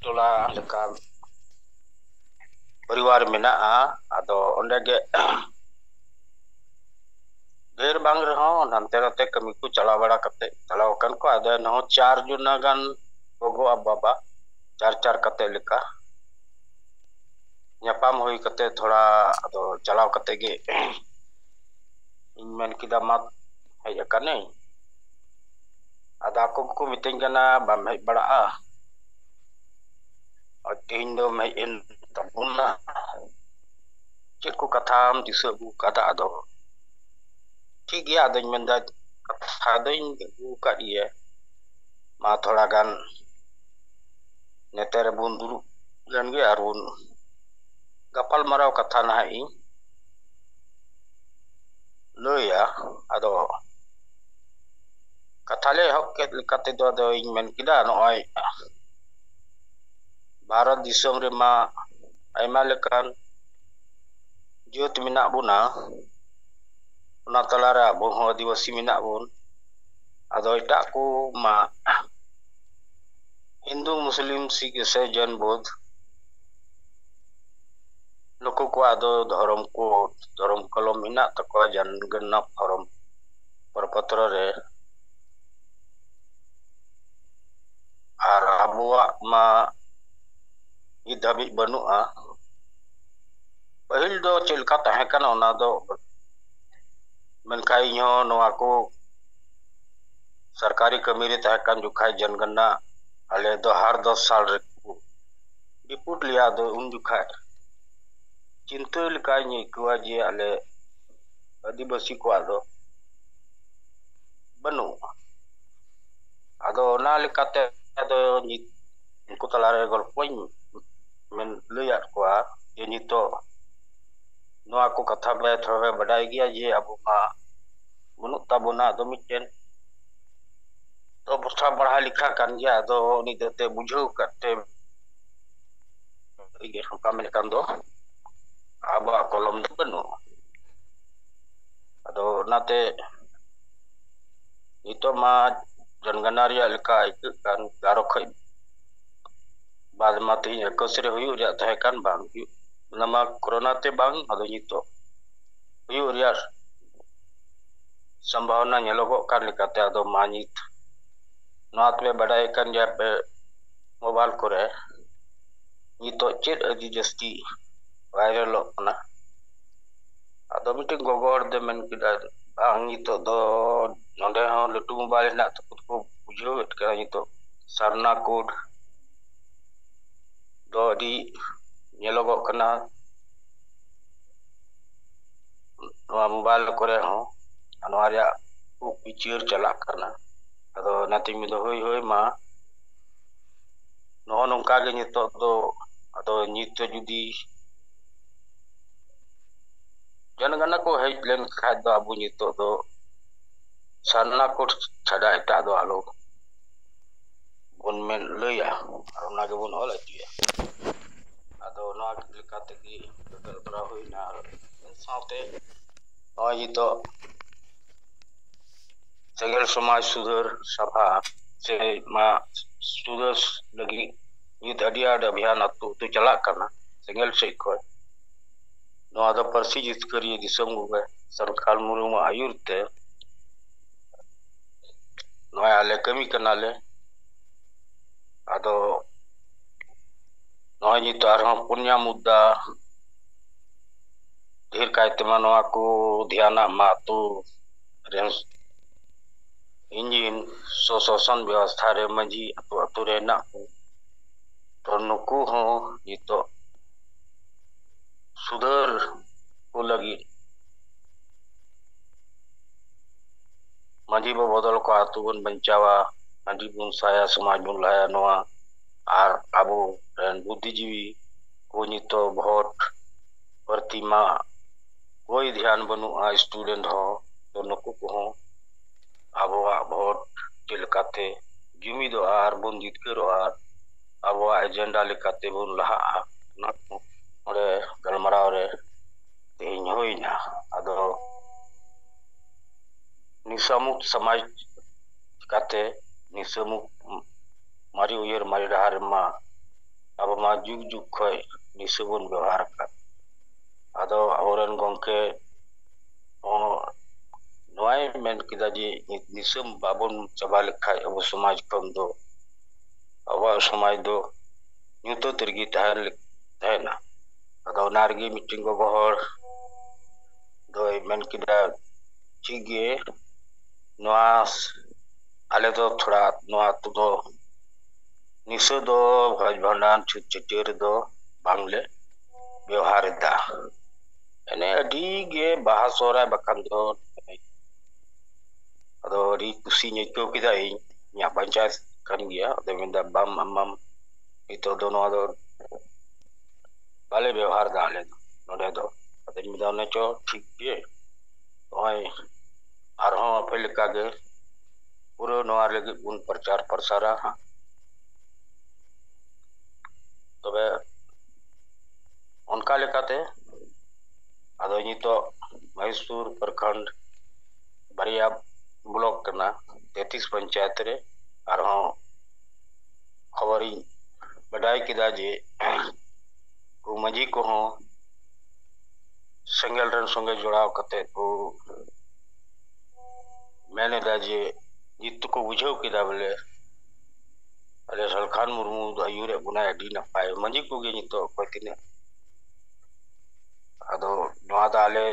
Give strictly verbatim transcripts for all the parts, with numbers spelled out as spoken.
ᱴᱚᱞᱟ ᱞᱮᱠᱟᱱ ᱯᱚᱨᱤᱵᱟᱨ ᱢᱮᱱᱟᱜᱼᱟ᱾ ᱟᱫᱚ ᱚᱸᱰᱮ ᱜᱮ ᱰᱷᱮᱨ ᱵᱟᱝ ᱨᱮᱦᱚᱸ ᱦᱟᱱᱛᱮ ᱱᱟᱛᱮ ᱠᱟᱹᱢᱤ ᱠᱚ ᱪᱟᱞᱟᱣ ᱵᱟᱲᱟ ᱠᱟᱛᱮ ᱪᱟᱞᱟᱣ ᱟᱠᱟᱱ ᱠᱚ᱾ ᱟᱫᱚ ᱮᱱᱦᱚᱸ ᱪᱟᱨ ᱡᱚᱱᱟ ᱜᱟᱱ ᱜᱚᱜᱚ ᱟᱨ ᱵᱟᱵᱟ, ᱪᱟᱨ ᱪᱟᱨ ᱠᱟᱛᱮ ᱞᱮᱠᱟ ᱧᱟᱯᱟᱢ ᱦᱩᱭ ᱠᱟᱛᱮ ᱛᱷᱚᱲᱟ ᱟᱫᱚ ᱪᱟᱞᱟᱣ ᱠᱟᱛᱮ ᱜᱮ ᱤᱧ ᱢᱮᱱ ᱠᱮᱫᱟ, "ᱢᱟ ᱦᱮᱡ ᱟᱠᱟᱱᱟᱹᱧ᱾" ᱟᱫᱚ ᱟᱠᱚ ᱜᱮᱠᱚ ᱢᱤᱛᱟᱹᱧ ᱠᱟᱱᱟ, "ᱵᱟᱢ ᱦᱮᱡ ᱵᱟᱲᱟᱜᱼᱟ? ᱟᱨ ᱛᱮᱦᱮᱧ ᱫᱚᱢ ᱦᱮᱡ ᱮᱱ ᱛᱟᱵᱚᱱᱟ, ᱪᱮᱫ ᱠᱚ ᱠᱟᱛᱷᱟᱢ ᱫᱤᱥᱟᱹ ᱟᱹᱜᱩ ᱠᱟᱫᱟ?" ᱟᱫᱚ ᱴᱷᱤᱠ ᱜᱮᱭᱟ, ᱟᱫᱚᱧ ᱢᱮᱱᱫᱟ, "ᱠᱟᱛᱷᱟ ᱫᱚᱧ ᱟᱹᱜᱩ ᱟᱠᱟᱫ ᱜᱮᱭᱟ, ᱢᱟ ᱛᱷᱚᱲᱟ ᱜᱟᱱ ᱱᱮᱛᱮ ᱨᱮᱵᱚᱱ ᱫᱩᱲᱩᱵ ᱞᱮᱱ ᱜᱮ ᱟᱨ ᱵᱚᱱ ᱜᱟᱯᱟᱞ ᱢᱟᱨᱟᱣ ᱠᱟᱛᱷᱟ ᱱᱟᱦᱟᱜ ᱤᱧ ᱞᱟᱹᱭᱟ᱾" ᱟᱫᱚ ᱠᱟᱛᱷᱟ ᱞᱮ ᱮᱦᱚᱵ ᱠᱮᱫ ᱞᱮᱠᱟ ᱛᱮᱫᱚ ᱟᱫᱚᱧ ᱢᱮᱱ ᱠᱮᱫᱟ, ᱱᱚᱜᱼᱚᱭ ᱵᱷᱟᱨᱚᱛ ᱫᱤᱥᱚᱢ ᱨᱮᱢᱟ ᱟᱭᱢᱟ ᱞᱮᱠᱟᱱ ᱡᱟᱹᱛ ᱢᱮᱱᱟᱜ ᱵᱚᱱᱟ, ᱚᱱᱟ ᱛᱟᱞᱟᱨᱮ ᱟᱵᱚ ᱦᱚᱸ ᱟᱹᱫᱤᱵᱟᱹᱥᱤ ᱢᱮᱱᱟᱜ ᱵᱚᱱ᱾ ᱟᱫᱚ ᱮᱴᱟᱜ ᱠᱚ ᱢᱟ ᱦᱤᱱᱫᱩ, ᱢᱩᱥᱞᱤᱢ, ᱥᱤᱠᱷ, ᱤᱥᱟᱹᱭ, ᱡᱮᱱ, ᱵᱳᱫᱷ, ᱱᱩᱠᱩ ᱠᱚᱣᱟᱜ ᱫᱚ ᱫᱷᱚᱨᱚᱢ ᱠᱳᱰ, ᱫᱷᱚᱨᱚᱢ ᱠᱚᱞᱚᱢ ᱢᱮᱱᱟᱜ ᱛᱟᱠᱚᱣᱟ ᱡᱟᱱᱜᱚᱱᱱᱟ ᱯᱷᱚᱨᱚᱢ ᱯᱚᱨᱯᱚᱛᱨᱚ ᱨᱮ᱾ ᱟᱨ ᱟᱵᱚᱣᱟᱜ ᱢᱟ ᱱᱤᱛ ᱫᱷᱟᱹᱵᱤᱡ ᱵᱟᱹᱱᱩᱜᱼᱟ᱾ ᱯᱟᱹᱦᱤᱞ ᱫᱚ ᱪᱮᱫ ᱞᱮᱠᱟ ᱛᱟᱦᱮᱸ ᱠᱟᱱᱟ ᱚᱱᱟ ᱫᱚ, ᱢᱮᱱᱠᱷᱟᱱ ᱤᱧᱦᱚᱸ ᱱᱚᱣᱟ ᱠᱚ ᱥᱚᱨᱠᱟᱨᱤ ᱠᱟᱹᱢᱤ ᱨᱮ ᱛᱟᱦᱮᱸ ᱠᱟᱱ ᱡᱚᱠᱷᱟᱡ ᱡᱚᱱᱜᱚᱱᱱᱟ ᱟᱞᱮ ᱫᱚ ᱦᱟᱨ ᱫᱚᱥ ᱥᱟᱞ ᱨᱮᱠᱚ ᱨᱤᱯᱳᱨᱴ ᱞᱮᱭᱟ᱾ ᱟᱫᱚ ᱩᱱ ᱡᱚᱠᱷᱟᱡ ᱪᱤᱱᱛᱟᱹ ᱞᱮᱠᱟᱧ ᱟᱹᱭᱠᱟᱹᱣᱟ ᱡᱮ ᱟᱞᱮ ᱟᱹᱫᱤᱵᱟᱹᱥᱤ ᱠᱚᱣᱟᱜ ᱫᱚ ᱵᱟᱹᱱᱩᱜᱼᱟ᱾ ᱟᱫᱚ ᱚᱱᱟ ᱞᱮᱠᱟᱛᱮ ᱟᱫᱚ ᱱᱤᱛ ᱩᱱᱠᱩ ᱛᱟᱞᱟᱨᱮ ᱜᱚᱞᱯᱚᱧ ᱢᱮᱱ ᱞᱟᱹᱭᱟᱫ ᱠᱚᱣᱟ ᱡᱮ ᱱᱤᱛᱚᱜ ᱱᱚᱣᱟ ᱠᱚ ᱠᱟᱛᱷᱟ ᱯᱮ ᱛᱷᱚᱲᱟ ᱯᱮ ᱵᱟᱰᱟᱭ ᱜᱮᱭᱟ ᱡᱮ ᱟᱵᱚ ᱢᱟ ᱵᱟᱹᱱᱩᱜ ᱛᱟᱵᱚᱱᱟ᱾ ᱟᱫᱚ ᱢᱤᱫᱴᱮᱱ ᱛᱚ ᱵᱚᱥᱟ ᱵᱟᱲᱦᱟᱣ ᱞᱮᱠᱷᱟ ᱠᱟᱱ ᱜᱮᱭᱟ᱾ ᱟᱫᱚ ᱩᱱᱤ ᱫᱚ ᱮᱱᱛᱮᱫ ᱵᱩᱡᱷᱟᱹᱣ ᱠᱟᱛᱮ ᱤᱭᱟᱹ ᱚᱱᱠᱟ ᱢᱮᱱ ᱞᱮᱠᱷᱟᱱ ᱫᱚ ᱟᱵᱚᱣᱟᱜ ᱠᱚᱞᱚᱢ ᱫᱚ ᱵᱟᱹᱱᱩᱜᱼᱟ᱾ ᱟᱫᱚ ᱚᱱᱟᱛᱮ ᱱᱤᱛᱚᱜ ᱢᱟ ᱡᱚᱱᱜᱚᱱᱟ ᱨᱮᱭᱟᱜ ᱞᱮᱠᱟ ᱟᱹᱭᱠᱟᱹᱜ ᱠᱟᱱ, ᱟᱨᱚ ᱠᱷᱚᱡ ᱵᱟᱫ ᱢᱟ ᱛᱮᱦᱮᱧ ᱮᱠᱩᱥ ᱨᱮ ᱦᱩᱭᱩᱜ ᱨᱮᱭᱟᱜ ᱛᱟᱦᱮᱸ ᱠᱟᱱ, ᱵᱟᱝ ᱦᱩᱭᱩᱜ, ᱚᱱᱟ ᱢᱟ ᱠᱳᱨᱳᱱᱟ ᱛᱮ ᱵᱟᱝ, ᱟᱫᱚ ᱱᱤᱛᱚᱜ ᱦᱩᱭᱩᱜ ᱨᱮᱭᱟᱜ ᱥᱚᱢᱵᱷᱟᱵᱚᱱᱟ ᱧᱮᱞᱚᱜᱚᱜ ᱠᱟᱱ ᱞᱮᱠᱟᱛᱮ, ᱟᱫᱚ ᱢᱟ ᱱᱤᱛ ᱱᱚᱣᱟ ᱛᱚᱵᱮ ᱵᱟᱰᱟᱭ ᱠᱟᱱ ᱜᱮᱭᱟ ᱯᱮ ᱢᱳᱵᱟᱭᱤᱞ ᱠᱚᱨᱮ ᱱᱤᱛᱚᱜ ᱪᱮᱫ ᱟᱹᱰᱤ ᱡᱟᱹᱥᱛᱤ ᱵᱷᱟᱭᱨᱟᱞᱚᱜ ᱠᱟᱱᱟ᱾ ᱟᱫᱚ ᱢᱤᱫᱴᱮᱱ ᱜᱚᱜᱚ ᱦᱚᱲ ᱫᱚ ᱢᱮᱱ ᱠᱮᱫᱟ, ᱵᱟᱝ, ᱱᱤᱛᱚᱜ ᱫᱚ ᱱᱚᱰᱮ ᱦᱚᱸ ᱞᱟᱹᱴᱩ ᱢᱳᱵᱟᱭᱤᱞ ᱦᱮᱱᱟᱜ ᱛᱟᱠᱚ, ᱛᱮᱠᱚ ᱵᱩᱡᱷᱟᱹᱣᱮᱫ ᱠᱟᱱᱟ ᱱᱤᱛᱚᱜ ᱥᱟᱨᱱᱟ ᱠᱳᱰ ᱫᱚ ᱟᱹᱰᱤ ᱧᱮᱞᱚᱜᱚᱜ ᱠᱟᱱᱟ ᱱᱚᱣᱟ ᱢᱳᱵᱟᱭᱤᱞ ᱠᱚᱨᱮ ᱦᱚᱸ᱾ ᱟᱨ ᱱᱚᱣᱟ ᱨᱮᱭᱟᱜ ᱠᱷᱩᱵ ᱵᱤᱪᱟᱹᱨ ᱪᱟᱞᱟᱜ ᱠᱟᱱᱟ᱾ ᱟᱫᱚ ᱚᱱᱟᱛᱤᱧ ᱢᱮᱱᱫᱟ, ᱦᱳᱭ, ᱦᱳᱭ, ᱢᱟ, ᱱᱚᱜᱼᱚ ᱱᱚᱝᱠᱟ ᱜᱮ ᱱᱤᱛᱚᱜ ᱫᱚ, ᱟᱫᱚ ᱱᱤᱛ ᱫᱚ ᱡᱩᱫᱤ ᱡᱚᱱᱜᱚᱱᱟ ᱠᱚ ᱦᱮᱡ ᱞᱮᱱ ᱠᱷᱟᱡ ᱫᱚ ᱟᱵᱚ ᱱᱤᱛᱚᱜ ᱫᱚ ᱥᱟᱨᱱᱟ ᱠᱳᱰ ᱪᱷᱟᱰᱟ ᱮᱴᱟᱜ ᱫᱚ ᱟᱞᱚ ᱵᱚᱱ ᱢᱮᱱ ᱞᱟᱹᱭᱟ, ᱟᱨ ᱚᱱᱟ ᱜᱮᱵᱚᱱ ᱚᱞ ᱦᱚᱪᱚᱭᱟ᱾ ᱟᱫᱚ ᱱᱚᱣᱟ ᱞᱮᱠᱟ ᱛᱮᱜᱮ ᱜᱟᱞᱢᱟᱨᱟᱣ ᱦᱩᱭᱱᱟ᱾ ᱟᱨ ᱥᱟᱶᱛᱮ ᱱᱚᱜᱼᱚᱭ ᱱᱤᱛᱚᱜ ᱥᱮᱸᱜᱮᱞ ᱥᱚᱢᱟᱡᱽ ᱥᱩᱫᱷᱟᱹᱨ ᱥᱟᱵᱷᱟ ᱥᱮ ᱢᱟ ᱥᱩᱫᱷᱟᱹᱨ ᱞᱟᱹᱜᱤᱫ ᱱᱤᱛ ᱟᱹᱰᱤ ᱟᱸᱴ ᱚᱵᱷᱤᱭᱟᱱ ᱟᱹᱛᱩ ᱟᱹᱛᱩ ᱪᱟᱞᱟᱜ ᱠᱟᱱᱟ ᱥᱮᱸᱜᱮᱞ ᱥᱮᱫ ᱠᱷᱚᱱ᱾ ᱱᱚᱣᱟ ᱫᱚ ᱯᱟᱹᱨᱥᱤ ᱡᱤᱛᱠᱟᱹᱨᱤᱭᱟᱹ ᱫᱤᱥᱚᱢ ᱜᱚᱢᱠᱮ ᱥᱟᱱᱠᱷᱟᱞ ᱢᱩᱨᱢᱩᱣᱟᱜ ᱟᱹᱭᱩᱨ ᱛᱮ ᱱᱚᱜᱼᱚᱭ ᱟᱞᱮ ᱠᱟᱹᱢᱤ ᱠᱟᱱᱟᱞᱮ᱾ ᱟᱫᱚ ᱱᱚᱜᱼᱚᱭ ᱱᱤᱛᱚᱜ ᱟᱨᱦᱚᱸ ᱯᱩᱱᱭᱟ ᱢᱩᱫᱽᱫᱟ, ᱰᱷᱮᱨ ᱠᱟᱭᱛᱮᱢᱟ ᱱᱚᱣᱟ ᱠᱚ ᱫᱷᱮᱭᱟᱱᱟᱜ ᱢᱟ ᱟᱹᱛᱩ ᱨᱮᱱ ᱤᱧᱡᱤᱱ ᱥᱚᱥᱟᱥᱚᱱ ᱵᱮᱵᱚᱥᱛᱷᱟ ᱨᱮ ᱢᱟᱹᱡᱷᱤ ᱟᱹᱛᱩ ᱟᱹᱛᱩ ᱨᱮ ᱦᱮᱱᱟᱜ ᱠᱚ᱾ ᱛᱚ ᱱᱩᱠᱩ ᱦᱚᱸ ᱱᱤᱛᱚᱜ ᱥᱩᱫᱷᱟᱹᱨ ᱠᱚ ᱞᱟᱹᱜᱤᱫ ᱢᱟᱹᱡᱷᱤ ᱵᱚ ᱵᱚᱫᱚᱞ ᱠᱚᱣᱟ, ᱟᱹᱛᱩ ᱵᱚᱱ ᱵᱟᱧᱪᱟᱣᱟ, ᱦᱟᱺᱰᱤ ᱵᱚᱱ ᱥᱟᱭᱟ, ᱥᱚᱢᱟᱡᱽ ᱵᱚᱱ ᱞᱟᱦᱟᱭᱟ, ᱱᱚᱣᱟ ᱟᱨ ᱟᱵᱚ ᱨᱮᱱ ᱵᱩᱫᱽᱫᱷᱤᱡᱤᱵᱤ ᱠᱚ ᱱᱤᱛᱚᱜ ᱵᱷᱳᱴ ᱯᱨᱚᱛᱤ ᱢᱟ ᱠᱳᱭ ᱫᱷᱮᱭᱟᱱ ᱵᱟᱹᱱᱩᱜᱼᱟ, student ᱦᱚᱸ᱾ ᱛᱚ ᱱᱩᱠᱩ ᱠᱚᱦᱚᱸ ᱟᱵᱚᱣᱟᱜ ᱵᱷᱳᱴ ᱪᱮᱫ ᱞᱮᱠᱟᱛᱮ ᱡᱩᱢᱤᱫᱚᱜᱼᱟ ᱟᱨ ᱵᱚᱱ ᱡᱤᱛᱠᱟᱹᱨᱚᱜᱼᱟ, ᱟᱵᱚᱣᱟᱜ agenda ᱞᱮᱠᱟᱛᱮ ᱵᱚᱱ ᱞᱟᱦᱟᱜᱼᱟ, ᱚᱱᱟ ᱠᱚ ᱱᱚᱰᱮ ᱜᱟᱞᱢᱟᱨᱟᱣ ᱨᱮ ᱛᱮᱦᱮᱧ ᱦᱩᱭᱱᱟ᱾ ᱟᱫᱚ ᱱᱤᱥᱟᱹᱢᱩᱠᱛ ᱥᱚᱢᱟᱡᱽ ᱪᱤᱠᱟᱛᱮ ᱱᱤᱥᱟᱹᱢᱩᱠᱛ, ᱢᱟᱨᱮ ᱩᱭᱦᱟᱹᱨ ᱢᱟᱨᱮ ᱰᱟᱦᱟᱨ ᱨᱮᱢᱟ ᱟᱵᱚ ᱢᱟ ᱡᱩᱜᱽ ᱡᱩᱜᱽ ᱠᱷᱚᱱ ᱱᱤᱥᱟᱹ ᱵᱚᱱ ᱵᱮᱣᱦᱟᱨ ᱟᱠᱟᱫ᱾ ᱟᱫᱚ ᱟᱵᱚᱨᱮᱱ ᱜᱚᱢᱠᱮ ᱱᱚᱣᱟᱭ ᱢᱮᱱ ᱠᱮᱫᱟ ᱡᱮ ᱱᱤᱥᱟᱹ ᱵᱟᱵᱚᱱ ᱪᱟᱵᱟ ᱞᱮᱠᱷᱟᱡ ᱟᱵᱚ ᱥᱚᱢᱟᱡᱽ ᱠᱷᱚᱱ ᱫᱚ, ᱟᱵᱚᱣᱟᱜ ᱥᱚᱢᱟᱡᱽ ᱫᱚ ᱧᱩᱛᱟᱹᱛ ᱨᱮᱜᱮ ᱛᱟᱦᱮᱱ ᱞᱮ-, ᱛᱟᱦᱮᱱᱟ᱾ ᱟᱫᱚ ᱚᱱᱟ ᱨᱮᱜᱮ ᱢᱤᱫᱴᱮᱱ ᱜᱚᱜᱚ ᱦᱚᱲ ᱫᱚᱭ ᱢᱮᱱ ᱠᱮᱫᱟ, ᱴᱷᱤᱠ ᱜᱮ, ᱱᱚᱣᱟ ᱟᱞᱮ ᱫᱚ ᱛᱷᱚᱲᱟ ᱱᱚᱣᱟ ᱟᱹᱛᱩ ᱫᱚ ᱱᱤᱥᱟᱹ ᱫᱚ ᱵᱷᱚᱡᱽ ᱵᱷᱟᱸᱰᱟᱱ ᱪᱷᱩᱛ ᱪᱷᱟᱹᱴᱭᱟᱹᱨ ᱨᱮᱫᱚ ᱵᱟᱝᱞᱮ ᱵᱮᱣᱦᱟᱨ ᱮᱫᱟ᱾ ᱮᱱᱮ ᱟᱹᱰᱤ ᱜᱮ ᱵᱟᱦᱟ ᱥᱚᱦᱨᱟᱭ ᱵᱟᱠᱷᱟᱱ ᱫᱚ ᱟᱫᱚ ᱟᱹᱰᱤ ᱠᱩᱥᱤᱧ ᱟᱹᱭᱠᱟᱹᱣ ᱠᱮᱫᱟ᱾ ᱤᱧ, ᱤᱧᱟᱹᱜ ᱯᱚᱧᱪᱟᱭᱮᱛ ᱠᱟᱱ ᱜᱮᱭᱟ᱾ ᱟᱫᱚ ᱢᱮᱱᱫᱟ, ᱵᱟᱢ ᱟᱢᱟᱢ, ᱱᱤᱛᱚᱜ ᱫᱚ ᱱᱚᱣᱟ ᱫᱚ ᱵᱟᱞᱮ ᱵᱮᱣᱦᱟᱨ ᱮᱫᱟ ᱟᱞᱮ ᱫᱚ ᱱᱚᱰᱮ ᱫᱚ᱾ ᱟᱫᱚᱧ ᱢᱮᱱᱫᱟ, ᱚᱱᱮ ᱪᱚ ᱴᱷᱤᱠ ᱜᱮ, ᱱᱚᱜᱼᱚᱭ ᱟᱨᱦᱚᱸ ᱟᱯᱮ ᱞᱮᱠᱟᱜᱮ ᱯᱩᱨᱟᱹ ᱱᱚᱣᱟ ᱞᱟᱹᱜᱤᱫ ᱵᱚᱱ ᱯᱨᱚᱪᱟᱨ ᱯᱨᱚᱥᱟᱨᱟ ᱦᱟᱸᱜ᱾ ᱛᱚᱵᱮ ᱚᱱᱠᱟ ᱞᱮᱠᱟᱛᱮ ᱟᱫᱚ ᱱᱤᱛᱚᱜ ᱢᱚᱦᱮᱥᱯᱩᱨ ᱯᱨᱚᱠᱷᱚᱸᱰ ᱵᱟᱨᱭᱟ ᱵᱞᱚᱠ ᱠᱟᱱᱟ, ᱛᱮᱛᱨᱤᱥ ᱯᱚᱧᱪᱟᱭᱮᱛ ᱨᱮ᱾ ᱟᱨᱦᱚᱸ ᱠᱷᱚᱵᱚᱨᱤᱧ ᱵᱟᱰᱟᱭ ᱠᱮᱫᱟ ᱡᱮ ᱠᱚ ᱢᱟᱹᱡᱷᱤ ᱠᱚᱦᱚᱸ ᱥᱮᱸᱜᱮᱞ ᱨᱮᱱ ᱥᱚᱸᱜᱮ ᱡᱚᱲᱟᱣ ᱠᱟᱛᱮ ᱠᱚ ᱢᱮᱱ ᱮᱫᱟ ᱡᱮ ᱱᱤᱛ ᱫᱚᱠᱚ ᱵᱩᱡᱷᱟᱹᱣ ᱠᱮᱫᱟ ᱵᱚᱞᱮ ᱟᱞᱮ ᱥᱟᱞᱠᱷᱟᱱ ᱢᱩᱨᱢᱩ ᱫᱚ ᱟᱹᱭᱩᱨᱮᱫ ᱵᱚᱱᱟᱭ ᱟᱹᱰᱤ ᱱᱟᱯᱟᱭ᱾ ᱢᱟᱹᱡᱷᱤ ᱠᱚᱜᱮ ᱱᱤᱛᱚᱜ ᱚᱠᱚᱭ ᱛᱤᱱᱟᱹᱜ, ᱟᱫᱚ ᱱᱚᱣᱟ ᱫᱚ ᱟᱞᱮ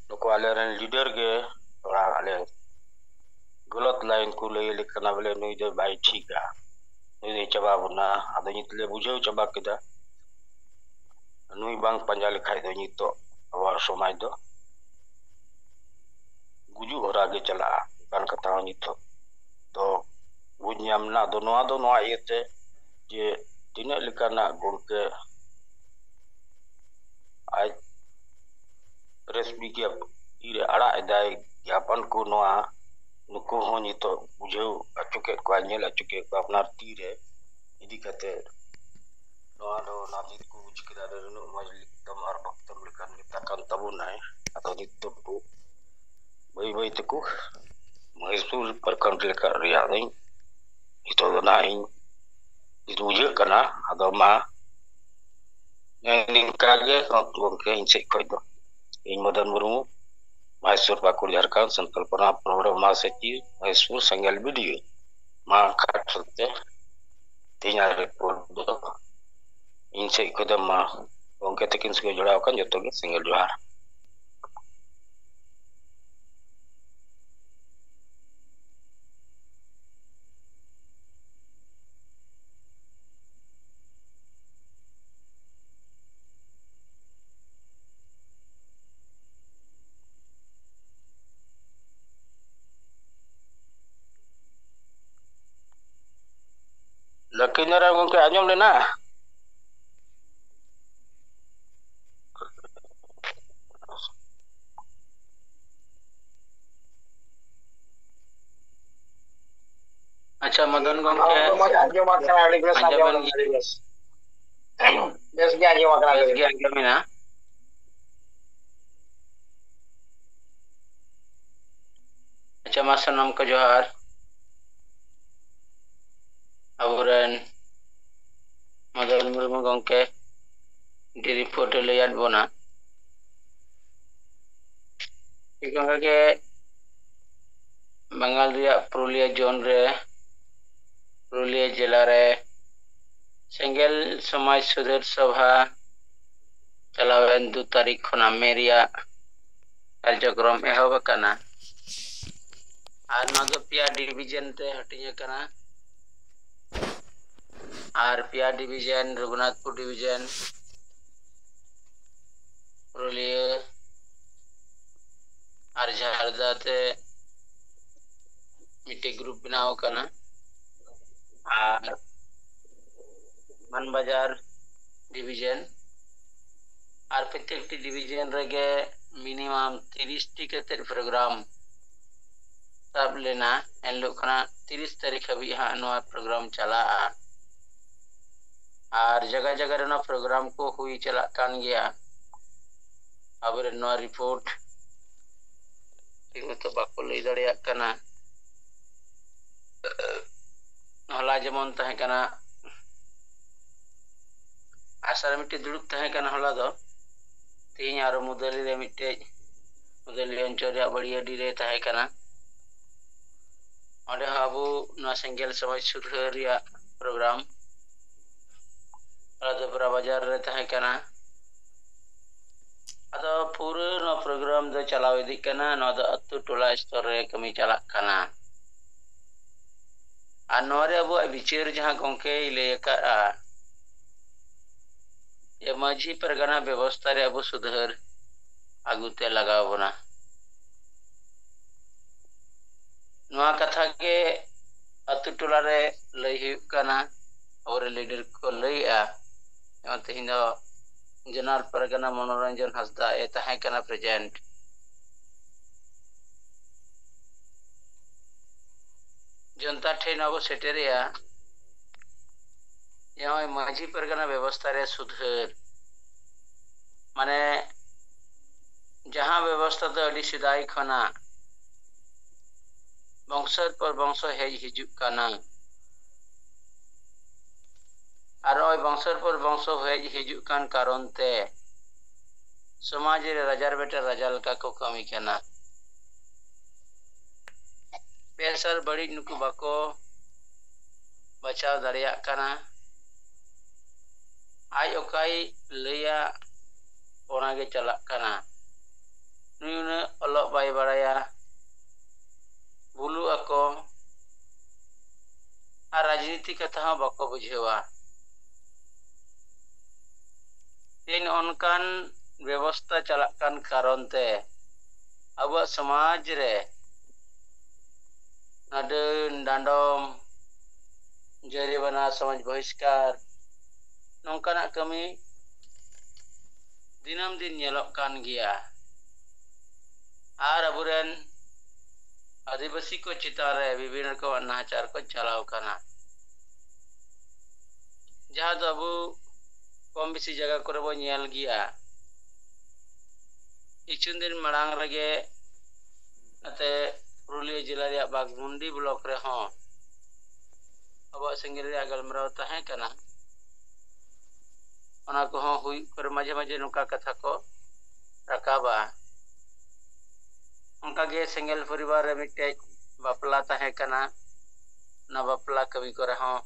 ᱱᱩᱠᱩ ᱟᱞᱮᱨᱮᱱ ᱞᱤᱰᱟᱨ ᱜᱮ ᱛᱷᱚᱲᱟ ᱟᱞᱮ ᱜᱟᱞᱟᱛ ᱞᱟᱭᱤᱱ ᱠᱚ ᱞᱟᱹᱭ ᱟᱞᱮ ᱠᱟᱱᱟ ᱵᱚᱞᱮ ᱱᱩᱭ ᱫᱚ ᱵᱟᱭ ᱴᱷᱤᱠᱟ, ᱱᱩᱭ ᱫᱚᱭ ᱪᱟᱵᱟ ᱵᱚᱱᱟ᱾ ᱟᱫᱚ ᱱᱤᱛ ᱞᱮ ᱵᱩᱡᱷᱟᱹᱣ ᱪᱟᱵᱟ ᱠᱮᱫᱟ, ᱱᱩᱭ ᱵᱟᱝ ᱯᱟᱸᱡᱟ ᱞᱮᱠᱷᱟᱡ ᱫᱚ ᱱᱤᱛᱚᱜ ᱟᱵᱚᱣᱟᱜ ᱥᱚᱢᱟᱡᱽ ᱫᱚ ᱜᱩᱡᱩᱜ ᱦᱚᱨᱟ ᱜᱮ ᱪᱟᱞᱟᱜᱼᱟ᱾ ᱚᱱᱠᱟᱱ ᱠᱟᱛᱷᱟ ᱦᱚᱸ ᱱᱤᱛᱚᱜ ᱫᱚ ᱵᱩᱡᱽ ᱧᱟᱢ ᱮᱱᱟ᱾ ᱟᱫᱚ ᱱᱚᱣᱟ ᱫᱚ ᱱᱚᱣᱟ ᱤᱭᱟᱹᱛᱮ ᱡᱮ ᱛᱤᱱᱟᱹᱜ ᱞᱮᱠᱟᱱᱟᱜ ᱜᱚᱢᱠᱮ ᱟᱡ ᱯᱨᱮᱥ ᱵᱤᱜᱽᱜᱟᱯᱚᱱ ᱨᱮ ᱟᱲᱟᱜ ᱮᱫᱟᱭ, ᱜᱮᱭᱟᱯᱚᱱ ᱠᱚ, ᱱᱚᱣᱟ ᱱᱩᱠᱩ ᱦᱚᱸ ᱱᱤᱛᱚᱜ ᱵᱩᱡᱷᱟᱹᱣ ᱦᱚᱪᱚ ᱠᱮᱫ ᱠᱚᱣᱟ, ᱧᱮᱞ ᱦᱚᱪᱚ ᱠᱮᱫ ᱠᱚᱣᱟ ᱟᱯᱱᱟᱨ ᱛᱤ ᱨᱮ ᱤᱫᱤ ᱠᱟᱛᱮ᱾ ᱱᱚᱣᱟ ᱫᱚ ᱱᱟᱵᱤᱫ ᱠᱚ ᱵᱩᱡᱽ ᱠᱮᱫᱟ, ᱱᱩᱱᱟᱹᱜ ᱢᱚᱡᱽ ᱞᱮᱠᱟᱛᱮᱢ ᱟᱨ ᱵᱷᱚᱠᱛᱚᱢ ᱞᱮᱠᱟᱱ ᱱᱮᱛᱟ ᱠᱟᱱ ᱛᱟᱵᱚᱱᱟᱭ᱾ ᱟᱫᱚ ᱱᱤᱛᱚᱜ ᱠᱚ ᱵᱟᱹᱭ ᱵᱟᱹᱭ ᱛᱮᱠᱚ ᱢᱚᱦᱮᱥᱯᱩᱨ ᱯᱨᱚᱠᱷᱚᱸᱰ ᱞᱮᱠᱟ ᱨᱮᱭᱟᱜ ᱫᱚᱧ ᱱᱤᱛᱚᱜ ᱫᱚ ᱱᱟᱦᱟᱜ ᱤᱧ ᱵᱩᱡᱷᱟᱹᱜ ᱠᱟᱱᱟ᱾ ᱟᱫᱚ ᱢᱟ ᱱᱤᱝᱠᱟ ᱜᱮ ᱜᱚᱢᱠᱮ, ᱤᱧ ᱥᱮᱫ ᱠᱷᱚᱱ ᱫᱚ᱾ ᱤᱧ ᱢᱚᱫᱚᱱ ᱢᱩᱨᱢᱩ, ᱢᱚᱦᱮᱥᱯᱩᱨ, ᱯᱟᱹᱠᱩᱲ, ᱡᱷᱟᱲᱠᱷᱚᱸᱰ, ᱥᱟᱱᱛᱟᱞ ᱯᱟᱨᱜᱟᱱᱟ ᱯᱨᱳᱜᱨᱟᱢ ᱢᱟᱦᱟᱥᱚᱪᱤᱵᱽ, ᱢᱚᱦᱮᱥᱯᱩᱨ ᱥᱮᱸᱜᱮᱞ ᱵᱤᱰᱤᱭᱳ᱾ ᱢᱟ ᱠᱷᱟᱴ ᱥᱟᱶᱛᱮ ᱛᱮᱦᱮᱧᱟᱜ ᱨᱤᱯᱳᱨᱴ ᱫᱚ ᱤᱧ ᱥᱮᱫ ᱠᱷᱚᱱ ᱫᱚ ᱢᱟ ᱜᱚᱢᱠᱮ ᱛᱟᱹᱠᱤᱱ ᱥᱚᱸᱜᱮ ᱡᱚᱲᱟᱣ ᱟᱠᱟᱱ ᱡᱚᱛᱚ ᱜᱮ ᱥᱮᱸᱜᱮᱞ ᱡᱚᱦᱟᱨ᱾ ᱞᱚᱠᱠᱷᱤᱱᱫᱚᱨ ᱨᱟᱢ ᱜᱚᱢᱠᱮ ᱟᱸᱡᱚᱢ ᱞᱮᱱᱟ? ᱟᱪᱪᱷᱟ, ᱢᱚᱫᱚᱱ ᱜᱚᱢᱠᱮ, ᱦᱚᱸ, ᱢᱚᱡᱽ ᱟᱸᱡᱚᱢᱚᱜ ᱠᱟᱱᱟ, ᱟᱹᱰᱤ ᱵᱮᱥ ᱟᱸᱡᱚᱢ ᱟᱸᱡᱚᱢᱚᱜ ᱮᱱ ᱠᱟᱱᱟ, ᱟᱹᱰᱤ ᱵᱮᱥ᱾ ᱵᱮᱥ ᱜᱮ ᱟᱸᱡᱚᱢᱚᱜ ᱠᱟᱱᱟ, ᱵᱮᱥ ᱟᱹᱰᱤ ᱜᱮ ᱵᱮᱥ᱾ ᱟᱸᱡᱚᱢᱮᱱᱟ᱾ ᱟᱪᱪᱷᱟ, ᱢᱟ ᱥᱟᱱᱟᱢ ᱠᱚ ᱡᱚᱦᱟᱨ᱾ ᱟᱵᱚᱨᱮᱱ ᱢᱚᱫᱚᱱ ᱢᱩᱨᱢᱩ ᱜᱚᱢᱠᱮ ᱢᱤᱫᱴᱤᱡ ᱨᱤᱯᱳᱨᱴ ᱮ ᱞᱟᱹᱭᱟᱫ ᱵᱚᱱᱟ᱾ ᱴᱷᱤᱠ ᱚᱱᱠᱟ ᱜᱮ ᱵᱟᱝᱜᱟᱞ ᱨᱮᱭᱟᱜ ᱯᱩᱨᱩᱞᱤᱭᱟᱹ ᱡᱳᱱ ᱨᱮ, ᱯᱩᱨᱩᱞᱤᱭᱟᱹ ᱡᱮᱞᱟ ᱨᱮ ᱥᱮᱸᱜᱮᱞ ᱥᱚᱢᱟᱡᱽ ᱥᱩᱫᱷᱟᱹᱨ ᱥᱚᱵᱷᱟ ᱪᱟᱞᱟᱣᱮᱱ ᱫᱩ ᱛᱟᱹᱨᱤᱠᱷ ᱠᱷᱚᱱᱟᱜ ᱢᱮ ᱨᱮᱭᱟᱜ ᱠᱟᱨᱡᱚᱠᱨᱚᱢ ᱮᱦᱚᱵ ᱟᱠᱟᱱᱟ᱾ ᱟᱨ ᱱᱚᱣᱟ ᱫᱚ ᱯᱮᱭᱟ ᱰᱤᱵᱷᱤᱡᱚᱱ ᱛᱮ ᱦᱟᱹᱴᱤᱧ ᱟᱠᱟᱱᱟ᱾ ᱟᱨ ᱯᱮᱭᱟ ᱰᱤᱵᱷᱤᱡᱚᱱ, ᱨᱚᱜᱷᱩᱱᱟᱛᱷᱯᱩᱨ ᱰᱤᱵᱷᱤᱡᱚᱱ, ᱯᱩᱨᱩᱞᱤᱭᱟᱹ ᱟᱨ ᱡᱷᱟᱲᱫᱟ ᱛᱮ ᱢᱤᱫᱴᱮᱡ ᱜᱨᱩᱯ ᱵᱮᱱᱟᱣ ᱟᱠᱟᱱᱟ᱾ ᱟᱨ ᱢᱟᱱᱵᱟᱡᱟᱨ ᱰᱤᱵᱷᱤᱡᱚᱱ, ᱟᱨ ᱯᱨᱚᱛᱮᱠᱴᱤ ᱰᱤᱵᱷᱤᱡᱚᱱ ᱨᱮᱜᱮ ᱢᱤᱱᱤᱢᱟᱢ ᱛᱤᱨᱤᱥ ᱴᱤ ᱠᱟᱛᱮ ᱯᱨᱳᱜᱨᱟᱢ ᱥᱟᱵ ᱞᱮᱱᱟ᱾ ᱮᱱᱦᱤᱞᱳᱜ ᱠᱷᱚᱱᱟᱜ ᱛᱤᱨᱤᱥ ᱛᱟᱹᱨᱤᱠᱷ ᱦᱟᱹᱵᱤᱡ ᱦᱟᱸᱜ ᱱᱚᱣᱟ ᱯᱨᱳᱜᱨᱟᱢ ᱪᱟᱞᱟᱜᱼᱟ᱾ ᱟᱨ ᱡᱟᱭᱜᱟ ᱡᱟᱭᱜᱟ ᱨᱮ ᱚᱱᱟ ᱯᱨᱳᱜᱨᱟᱢ ᱠᱚ ᱦᱩᱭ ᱪᱟᱞᱟᱜ ᱠᱟᱱ ᱜᱮᱭᱟ᱾ ᱟᱵᱚᱨᱮᱱ ᱱᱚᱣᱟ ᱨᱤᱯᱳᱨᱴ ᱴᱷᱤᱠ ᱢᱚᱛᱚ ᱵᱟᱠᱚ ᱞᱟᱹᱭ ᱫᱟᱲᱮᱭᱟᱜ ᱠᱟᱱᱟ᱾ ᱦᱚᱞᱟ ᱡᱮᱢᱚᱱ ᱛᱟᱦᱮᱸ ᱠᱟᱱᱟ ᱟᱥᱲᱟ ᱨᱮ ᱢᱤᱫᱴᱮᱡ ᱫᱩᱲᱩᱵ ᱛᱟᱦᱮᱸ ᱠᱟᱱᱟ ᱦᱚᱞᱟ ᱫᱚ᱾ ᱛᱮᱦᱮᱧ ᱟᱨᱚ ᱢᱩᱫᱟᱹᱞᱤ ᱨᱮ ᱢᱤᱫᱴᱮᱡ, ᱢᱩᱫᱟᱹᱞᱤ ᱚᱧᱪᱚᱞ ᱨᱮᱭᱟᱜ ᱵᱟᱲᱤᱭᱟᱹᱰᱤ ᱨᱮ ᱛᱟᱦᱮᱸ ᱠᱟᱱᱟ᱾ ᱚᱸᱰᱮ ᱦᱚᱸ ᱟᱵᱚ ᱱᱚᱣᱟ ᱥᱮᱸᱜᱮᱞ ᱥᱚᱢᱟᱡᱽ ᱥᱩᱫᱷᱟᱹᱨ ᱨᱮᱭᱟᱜ ᱯᱨᱳᱜᱨᱟᱢ ᱨᱟᱡᱚᱯᱩᱨᱟ ᱵᱟᱡᱟᱨ ᱨᱮ ᱛᱟᱦᱮᱸ ᱠᱟᱱᱟ᱾ ᱟᱫᱚ ᱯᱩᱨᱟᱹ ᱱᱚᱣᱟ ᱯᱨᱳᱜᱨᱟᱢ ᱫᱚ ᱪᱟᱞᱟᱣ ᱤᱫᱤᱜ ᱠᱟᱱᱟ᱾ ᱱᱚᱣᱟ ᱫᱚ ᱟᱹᱛᱩ ᱴᱚᱞᱟ ᱥᱛᱚᱨ ᱨᱮ ᱠᱟᱹᱢᱤ ᱪᱟᱞᱟᱜ ᱠᱟᱱᱟ᱾ ᱟᱨ ᱱᱚᱣᱟ ᱨᱮ ᱟᱵᱚᱣᱟᱜ ᱵᱤᱪᱟᱹᱨ ᱡᱟᱦᱟᱸ ᱜᱚᱢᱠᱮᱭ ᱞᱟᱹᱭ ᱟᱠᱟᱫᱼᱟ, ᱡᱮ ᱢᱟᱹᱡᱷᱤ ᱯᱟᱨᱜᱟᱱᱟ ᱵᱮᱵᱚᱥᱛᱷᱟ ᱨᱮ ᱟᱵᱚ ᱥᱩᱫᱷᱟᱹᱨ ᱟᱹᱜᱩ ᱛᱮ ᱞᱟᱜᱟᱣ ᱵᱚᱱᱟ᱾ ᱱᱚᱣᱟ ᱠᱟᱛᱷᱟ ᱜᱮ ᱟᱹᱛᱩ ᱴᱚᱞᱟ ᱨᱮ ᱞᱟᱹᱭ ᱦᱩᱭᱩᱜ ᱠᱟᱱᱟ, ᱟᱵᱚᱨᱮᱱ ᱞᱤᱰᱟᱨ ᱠᱚ ᱞᱟᱹᱭᱮᱜᱼᱟ᱾ ᱡᱮᱢᱚᱱ ᱛᱮᱦᱮᱧ ᱫᱚ ᱡᱚᱱᱟᱞ ᱯᱟᱨᱜᱟᱱᱟ ᱢᱚᱱᱳᱨᱚᱧᱡᱚᱱ ᱦᱟᱸᱥᱫᱟ ᱮ ᱛᱟᱦᱮᱸ ᱠᱟᱱᱟ ᱯᱨᱮᱡᱮᱱᱴ᱾ ᱡᱚᱱᱛᱟ ᱴᱷᱮᱱ ᱟᱵᱚ ᱥᱮᱴᱮᱨᱮᱜᱼᱟ ᱡᱮ ᱱᱚᱜᱼᱚᱭ ᱢᱟᱹᱡᱷᱤ ᱯᱟᱨᱜᱟᱱᱟ ᱵᱮᱵᱚᱥᱛᱷᱟ ᱨᱮ ᱥᱩᱫᱷᱟᱹᱨ, ᱢᱟᱱᱮ ᱡᱟᱦᱟᱸ ᱵᱮᱵᱚᱥᱛᱷᱟ ᱫᱚ ᱟᱹᱰᱤ ᱥᱮᱫᱟᱭ ᱠᱷᱚᱱᱟᱜ ᱵᱚᱝᱥᱚ ᱯᱚᱨ ᱵᱚᱝᱥᱚ ᱦᱮᱡ ᱦᱤᱡᱩᱜ ᱠᱟᱱᱟ, ᱟᱨ ᱱᱚᱜᱼᱚᱭ ᱵᱚᱝᱥᱚ ᱯᱚᱨ ᱵᱚᱝᱥᱚ ᱦᱮᱡ ᱦᱤᱡᱩᱜ ᱠᱟᱱ ᱠᱟᱨᱚᱱ ᱛᱮ ᱥᱚᱢᱟᱡᱽ ᱨᱮ ᱨᱟᱡᱟᱨ ᱵᱮᱴᱟ ᱨᱟᱡᱟ ᱞᱮᱠᱟ ᱠᱚ ᱠᱟᱹᱢᱤ ᱠᱟᱱᱟ᱾ ᱵᱮᱥ ᱟᱨ ᱵᱟᱹᱲᱤᱡ ᱱᱩᱠᱩ ᱵᱟᱠᱚ ᱵᱟᱪᱷᱟᱣ ᱫᱟᱲᱮᱭᱟᱜ ᱠᱟᱱᱟ᱾ ᱟᱡ ᱚᱠᱟᱭ ᱞᱟᱹᱭᱟ, ᱚᱱᱟ ᱜᱮ ᱪᱟᱞᱟᱜ ᱠᱟᱱᱟ᱾ ᱱᱩᱭ ᱩᱱᱟᱹᱜ ᱚᱞᱚᱜ ᱵᱟᱭ ᱵᱟᱲᱟᱭᱟ, ᱵᱷᱩᱞᱩᱜ ᱟᱠᱚ, ᱟᱨ ᱨᱟᱡᱽᱱᱤᱛᱤ ᱠᱟᱛᱷᱟ ᱦᱚᱸ ᱵᱟᱠᱚ ᱵᱩᱡᱷᱟᱹᱣᱟ᱾ ᱛᱮᱦᱮᱧ ᱚᱱᱠᱟᱱ ᱵᱮᱵᱚᱥᱛᱟ ᱪᱟᱞᱟᱜ ᱠᱟᱱ ᱠᱟᱨᱚᱱ ᱛᱮ ᱟᱵᱚᱣᱟᱜ ᱥᱚᱢᱟᱡᱽ ᱨᱮ ᱰᱟᱹᱱ ᱰᱟᱸᱰᱚᱢ, ᱡᱟᱹᱨᱤᱵᱟᱱᱟ, ᱥᱚᱢᱟᱡᱽ ᱵᱚᱦᱤᱥᱠᱟᱨ, ᱱᱚᱝᱠᱟᱱᱟᱜ ᱠᱟᱹᱢᱤ ᱫᱤᱱᱟᱹᱢ ᱫᱤᱱ ᱧᱮᱞᱚᱜ ᱠᱟᱱ ᱜᱮᱭᱟ᱾ ᱟᱨ ᱟᱵᱚᱨᱮᱱ ᱟᱹᱫᱤᱵᱟᱹᱥᱤ ᱠᱚ ᱪᱮᱛᱟᱱ ᱨᱮ ᱵᱤᱵᱷᱤᱱᱱᱚ ᱨᱚᱠᱚᱢᱟᱜ ᱱᱟᱦᱟᱪᱟᱨ ᱠᱚ ᱪᱟᱞᱟᱣ ᱠᱟᱱᱟ, ᱡᱟᱦᱟᱸ ᱫᱚ ᱟᱵᱚ ᱠᱚᱢ ᱵᱮᱥᱤ ᱡᱟᱭᱜᱟ ᱠᱚᱨᱮ ᱵᱚᱱ ᱧᱮᱞ ᱜᱮᱭᱟ᱾ ᱠᱤᱪᱷᱩ ᱫᱤᱱ ᱢᱟᱲᱟᱝ ᱨᱮᱜᱮ ᱱᱚᱛᱮ ᱯᱩᱨᱩᱞᱤᱭᱟᱹ ᱡᱮᱞᱟ ᱨᱮᱭᱟᱜ ᱵᱟᱜᱽᱢᱩᱱᱰᱤ ᱵᱞᱚᱠ ᱨᱮᱦᱚᱸ ᱟᱵᱚᱣᱟᱜ ᱥᱮᱸᱜᱮᱞ ᱨᱮᱭᱟᱜ ᱜᱟᱞᱢᱟᱨᱟᱣ ᱛᱟᱦᱮᱸ ᱠᱟᱱᱟ᱾ ᱚᱱᱟ ᱠᱚᱦᱚᱸ ᱦᱩᱭᱩᱜ ᱠᱚᱨᱮ ᱢᱟᱡᱷᱮ ᱢᱟᱡᱷᱮ ᱱᱚᱝᱠᱟ ᱠᱟᱛᱷᱟ ᱠᱚ ᱨᱟᱠᱟᱵᱟ᱾ ᱚᱱᱠᱟᱜᱮ ᱥᱮᱸᱜᱮᱞ ᱯᱚᱨᱤᱵᱟᱨ ᱨᱮ ᱢᱤᱫᱴᱮᱡ ᱵᱟᱯᱞᱟ ᱛᱟᱦᱮᱸ ᱠᱟᱱᱟ᱾ ᱚᱱᱟ ᱵᱟᱯᱞᱟ ᱠᱟᱹᱢᱤ ᱠᱚᱨᱮ ᱦᱚᱸ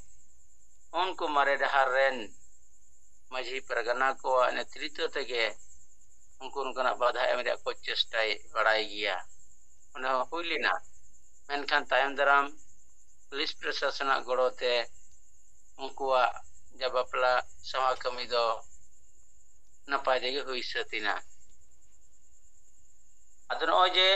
ᱩᱱᱠᱩ ᱢᱟᱨᱮ ᱰᱟᱦᱟᱨ ᱨᱮᱱ ᱢᱟᱹᱡᱷᱤ ᱯᱟᱨᱜᱟᱱᱟ ᱠᱚᱣᱟᱜ ᱱᱮᱛᱨᱤᱛᱵ ᱛᱮᱜᱮ ᱩᱱᱠᱩ ᱱᱚᱝᱠᱟᱱᱟᱜ ᱵᱟᱫᱷᱟ ᱮᱢ ᱨᱮᱭᱟᱜ ᱠᱚ ᱪᱮᱥᱴᱟᱭ ᱵᱟᱲᱟᱭ ᱜᱮᱭᱟ᱾ ᱚᱱᱟ ᱦᱚᱸ ᱦᱩᱭ ᱞᱮᱱᱟ, ᱢᱮᱱᱠᱷᱟᱱ ᱛᱟᱭᱚᱢ ᱫᱟᱨᱟᱢ ᱯᱩᱞᱤᱥ ᱯᱨᱚᱥᱟᱥᱚᱱᱟᱜ ᱜᱚᱲᱚ ᱛᱮ ᱩᱱᱠᱩᱣᱟᱜ ᱡᱟ ᱵᱟᱯᱞᱟ ᱥᱟᱶᱟ ᱠᱟᱹᱢᱤ ᱫᱚ ᱱᱟᱯᱟᱭ ᱛᱮᱜᱮ ᱦᱩᱭ ᱥᱟᱹᱛ ᱮᱱᱟ᱾ ᱟᱫᱚ ᱱᱚᱜᱼᱚᱭ ᱡᱮ